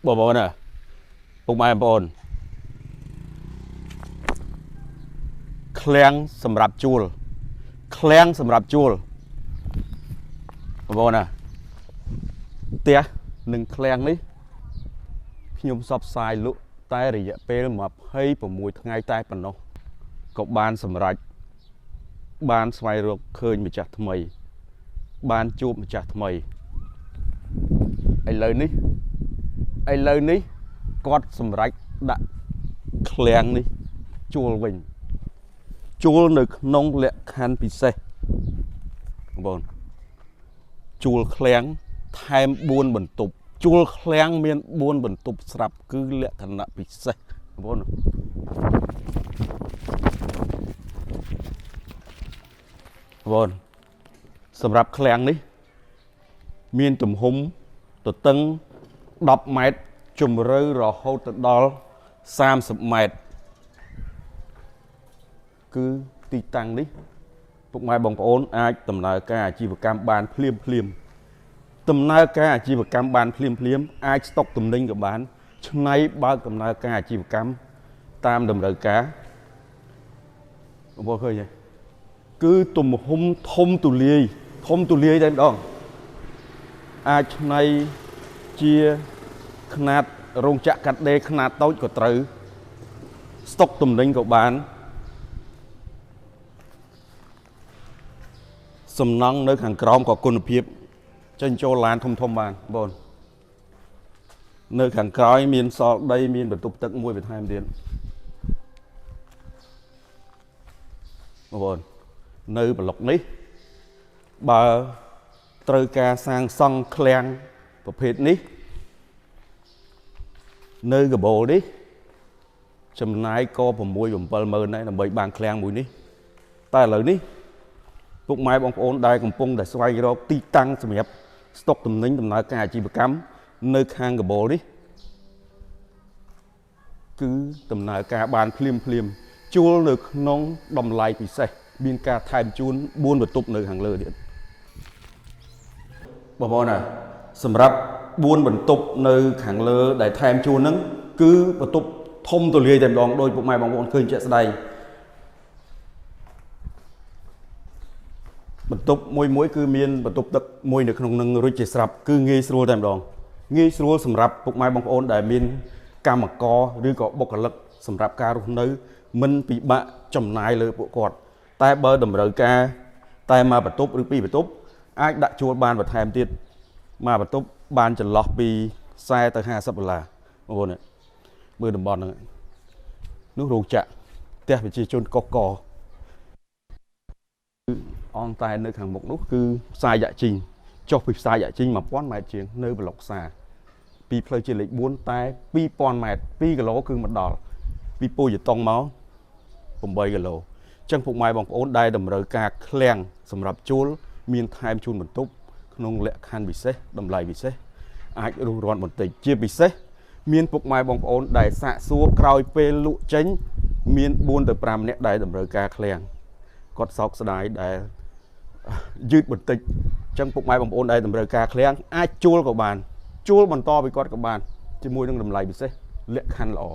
បងប្អូនណាពុកម៉ែបងប្អូនឃ្លាំងសម្រាប់ជួលឃ្លាំងសម្រាប់ជួលបងប្អូនណាផ្ទះនិងឃ្លាំងនេះខ្ញុំផ្សព្វផ្សាយលក់តែរយៈពេល26ថ្ងៃតែប៉ុណ្ណោះក៏បានសម្រេចបានស្វែងរកឃើញម្ចាស់ថ្មីបានជួបម្ចាស់ថ្មីឥឡូវនេះគាត់សម្រេចដាក់ឃ្លាំងនេះជួលវិញជួលនៅក្នុងលក្ខខណ្ឌពិសេសបងប្អូនជួលឃ្លាំងថែម4បន្ទប់ជួលឃ្លាំងមាន4បន្ទប់ស្រាប់គឺលក្ខណៈពិសេសបងប្អូនបងប្អូនសម្រាប់ឃ្លាំងនេះមានទំហំទទឹង10ម៉ែត្រជម្រៅរហូតទៅដល់30ម៉ែត្រគឺទីតាំងនេះពុកម៉ែបងប្អូនអាចដំណើរការអាជីវកម្មបានភ្លាមភ្លាមដំណើរការអាជីវកម្មបានភ្លាមភ្លាមអាចស្តុកទំនិញក៏បានឆ្នៃបើកដំណើរការអាជីវកម្មតាមតម្រូវការបងប្អូនឃើញទេគឺទំហំធំទូលាយធំទូលាយតែម្ដងអាចឆ្នៃជាខ្នាតរោងចក្រកាត់ដេរខ្នាតតូចក៏ត្រូវស្តុកទំនិញក៏បានសំណង់នៅខាងក្រោមក៏គុណភាពចេញចូលឡានធំធំបានបងនៅខាងក្រោយមានសល់ដីមានបន្ទប់ទឹកមួយបន្ថែមទៀតបងប្អូននៅប្លុកនេះបើត្រូវការសាងសង់ឃ្លាំងប្រភេទនេះនៅកបូលនេះចំណាយក៏6 7ម៉ឺនដែរដើម្បីបានឃ្លាំងមួយនេះតែឥឡូវនេះពុកម៉ែបងប្អូនដែលកំពុងតែស្វែងរកទីតាំងសម្រាប់ស្តុកទំនិញដំណើរការអាជីវកម្មនៅខាងកបូលនេះគឺដំណើរការបានភ្លាមភ្លាមជួលនៅក្នុងតម្លៃពិសេសមានការថែមជូន4បន្ទប់នៅខាងលើទៀតបងប្អូនណាសម្រាប់4បន្ទប់នៅខាងលើដែលថែមជូនហ្នឹងគឺបន្ទប់ធំទូលាយតែម្ដងដោយពុកម៉ែបងប្អូនឃើញជាក់ស្ដែងបន្ទប់មួយមួយគឺមានបន្ទប់ទឹកមួយនៅក្នុងនឹងរួចជាស្រាប់គឺងាយស្រួលតែម្ដងងាយស្រួលសម្រាប់ពុកម៉ែបងប្អូនដែលមានកម្មករឬក៏បុគ្គលិកសម្រាប់ការរស់នៅមិនពិបាកចំណាយលើពួកគាត់តែបើតម្រូវការតែមួយបន្ទប់ឬពីរបន្ទប់អាចដាក់ជួលបានបន្ថែមទៀតមួយបន្ទប់បានចន្លោះពី40ទៅ50ដុល្លារបងប្អូនមើលតំបន់ហ្នឹងនោះរោងចក្រផ្ទះប្រជាជនកុះកអងតែនៅខាងមុខនោះគឺផ្សារយ៉ាក់ជីងចុះពីផ្សារយ៉ាក់ជីង1000ម៉ែត្រជាងនៅប្លុកផ្សារពីផ្លូវជាតិលេខ4តែ2000ម៉ែត្រ2គីឡូគឺមកដល់ពីពូយតុងមក8គីឡូអញ្ចឹងពុកម៉ែបងប្អូនដែលតម្រូវការឃ្លាំងសម្រាប់ជួលមានថែមជូនបន្ទប់ក្នុងលក្ខខណ្ឌពិសេសតម្លៃពិសេសអាចរុះរាន់បន្តិចជាពិសេសមានពុកម៉ែបងប្អូនដែលសាកសួរក្រោយពេលលក់ចេញមាន4ទៅ5នាក់ដែលតម្រូវការឃ្លាំងគាត់សោកស្ដាយដែលយឺតបន្តិចអញ្ចឹងពុកម៉ែបងប្អូនដែលតម្រូវការឃ្លាំងអាចជួលក៏បានជួលបន្តពីគាត់ក៏បានជាមួយនឹងតម្លៃពិសេសលក្ខខណ្ឌល្អ